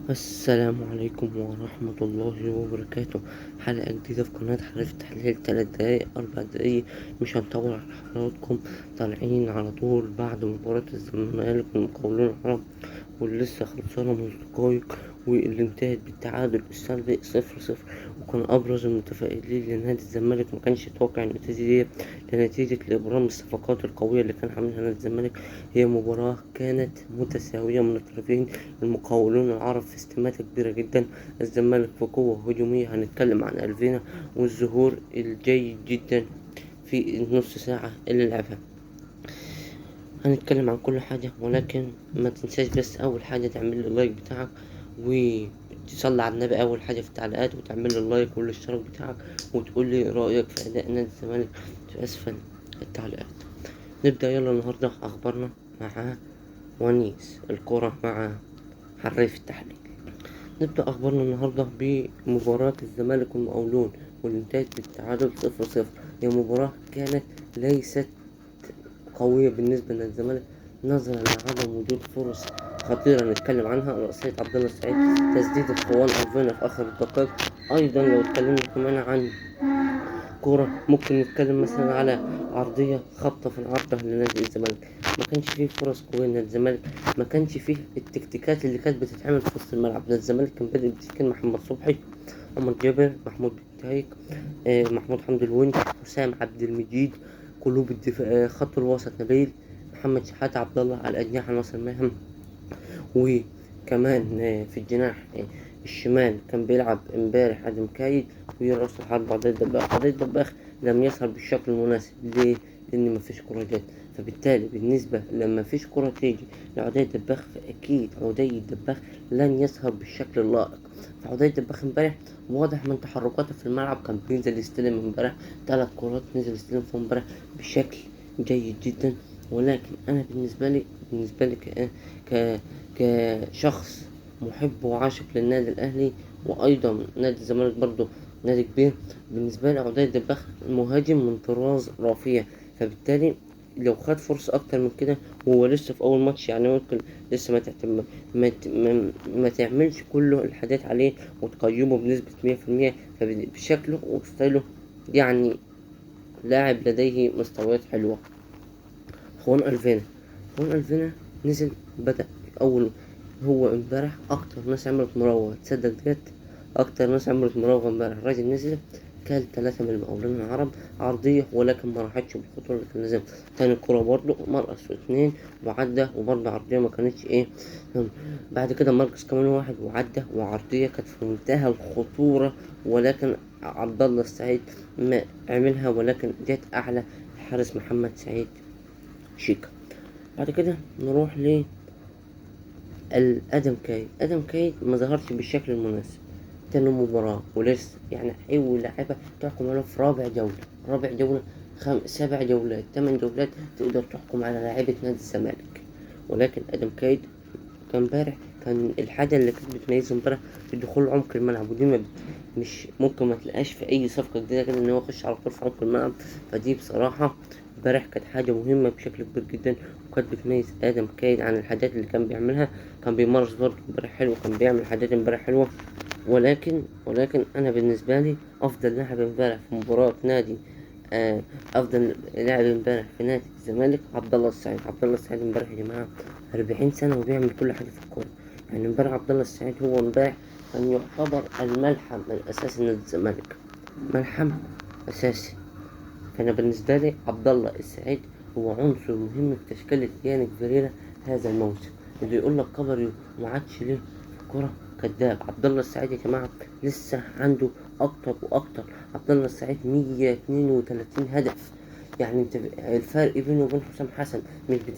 السلام عليكم ورحمة الله وبركاته. حلقة جديدة في قناة حريف التحليل. 3 دقايق 4 دقايق، مش هنطول على حضراتكم. طالعين على طول بعد مباراة الزمالك والمقاولون العرب واللي لسه خلصانة من دقايق واللي انتهت بالتعادل السلبي 0-0. وكان أبرز المتفائلين لنادي الزمالك ما كانش يتوقع النتيجة دي لنتيجة لإبرام الصفقات القوية اللي كان عاملها نادي الزمالك. هي مباراة كانت متساوية من الطرفين، المقاولون العرب في استماتة كبيرة جدا، الزمالك في قوة هجومية. هنتكلم عن ألفينا والظهور الجيد جدا في النص ساعة اللي لعبها، هنتكلم عن كل حاجة. ولكن ما تنساش بس أول حاجة تعمل لي ال like بتاعك وتصلي على النبي أول حاجة في التعليقات، وتعمل لي ال like والاشتراك بتاعك، وتقول لي رأيك في أداء نادي الزمالك في أسفل التعليقات. نبدأ يلا النهاردة أخبارنا مع ونيس الكرة مع حريف التحليل. نبدأ أخبارنا النهاردة بمباراة الزمالك والمقاولون واللي انتهت بالتعادل 0-0. هي مباراة كانت ليست قوية بالنسبة للزمالك نظرا لعدم وجود فرص خطيرة نتكلم عنها. رأسية عبد الله السعيد، تسديدة خوان ألفينا في آخر الدقائق. أيضا لو اتكلمنا كمان عن كورة ممكن نتكلم مثلا على عرضية خبطة في العارضة لنادي الزمالك. ما كانش فيه فرص قوية لنادي الزمالك، ما كانش فيه التكتيكات اللي كانت بتتعمل في وسط الملعب. نادي الزمالك كان بادئ بتشكيل محمد صبحي، عمر جابر، محمود بنتايك، محمود حمدي الونش، حسام عبد المجيد، قلوب الدفاع، خط الوسط نبيل، محمد شحاتة، عبد الله على الأجنحة ناصر ماهر، وكمان في الجناح الشمال كان بيلعب امبارح ادم كايد، وراس الحرب عدي الدباخ. عدي الدباخ لم يظهر بالشكل المناسب. ليه؟ لان مفيش كرة جت، فبالتالي بالنسبة لما مفيش كرة تيجي لعدي الدباخ فأكيد عدي الدباخ لن يظهر بالشكل اللائق. فعدي الدباخ امبارح واضح من تحركاته في الملعب، كان بينزل يستلم امبارح 3 كرات نزل يستلم فيهم امبارح بشكل جيد جدا. ولكن انا بالنسبة لي كشخص محب وعاشق للنادي الاهلي وايضا نادي الزمالك برضو نادي كبير، بالنسبة لي عدي الدباخ مهاجم من طراز رفيع، فبالتالي لو خد فرصة اكتر من كده وهو لسه في اول ماتش، يعني ممكن لسه ما تعملش كله الحاجات عليه وتقيمه بنسبة 100%. فبشكله وستايله يعني لاعب لديه مستويات حلوة. خوان ألفينا نزل بدأ اول، هو امبارح اكتر ناس عملت مراوغة، تصدق ديت اكتر ناس عملت مراوغة امبارح. الراجل نزل كل 3 من المقاولين العرب عرضية ولكن ما راحتش بالخطورة اللي كان لازم. تاني كرة برضه مرقص 2 وعدى، وبرضه عرضية ما كانتش ايه. بعد كده مرقص كمان 1 وعدى، وعرضية كانت في منتهى الخطورة ولكن عبد الله السعيد ما عملها، ولكن جت اعلى الحارس محمد سعيد شيكا. بعد كده نروح ل ادم كايد. ادم كايد ما ظهرش بالشكل المناسب تاني مباراة ولسه يعني اول لاعبة تحكم عليه في رابع جولة، 7 جولات 8 جولات تقدر تحكم على لاعيبة نادي الزمالك. ولكن ادم كايد كان امبارح كان الحاجة اللي كانت بتميزه امبارح الدخول عمق الملعب، ودي مش ممكن ما تلاقاش في اي صفقة جديدة كده ان هو يخش على طول في عمق الملعب. فدي بصراحة امبارح كانت حاجة مهمة بشكل كبير جدا، وكانت بتميز ادم كايد عن الحاجات اللي كان بيعملها. كان بيمارس برضه امبارح حلو، كان بيعمل حاجات امبارح حلوة. ولكن انا بالنسبة لي افضل لاعب امبارح في مباراة نادي، افضل لاعب امبارح في نادي الزمالك عبد الله السعيد. عبد الله السعيد امبارح يا جماعة 40 سنة وبيعمل كل حاجة في الكورة. يعني امبارح عبد الله السعيد هو امبارح كان يعتبر الملحم الاساسي لنادي الزمالك، ملحم اساسي. فانا بالنسبة لي عبد الله السعيد هو عنصر مهم في تشكيلة يانيك فيريرا هذا الموسم. اللي يقول لك كبر وما عادش ليه في الكورة كذاب. عبد الله السعيد يا جماعة لسه عنده اكتر واكتر. عبد الله السعيد 132 هدف، يعني انت الفرق بينه وبين حسام حسن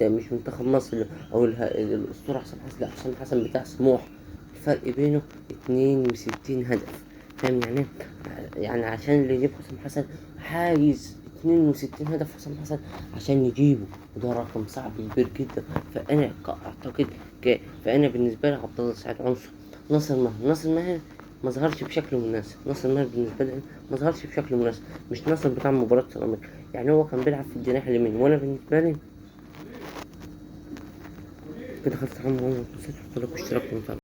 مش منتخب مصر او الاسطورة حسام حسن، لا حسام حسن بتاع سموح، الفرق بينه 62 هدف. فاهم يعني ايه؟ يعني عشان اللي يجيب حسام حسن عايز 62 هدف حسام حسن عشان يجيبه، وده رقم صعب كبير جدا. فانا اعتقد فانا بالنسبة لي عبد الله السعيد عنصر. ناصر ماهر ما ظهرش بشكل مناسب. ناصر ماهر بالنسبة لي ما ظهرش بشكل مناسب، مش ناصر بتاع مباراة سيراميكا، يعني هو كان بيلعب في الجناح اليمين، وانا بالنسبة لي كده خلصت. عمرو، ما تنساش تحط like واشتراك ومتابعة.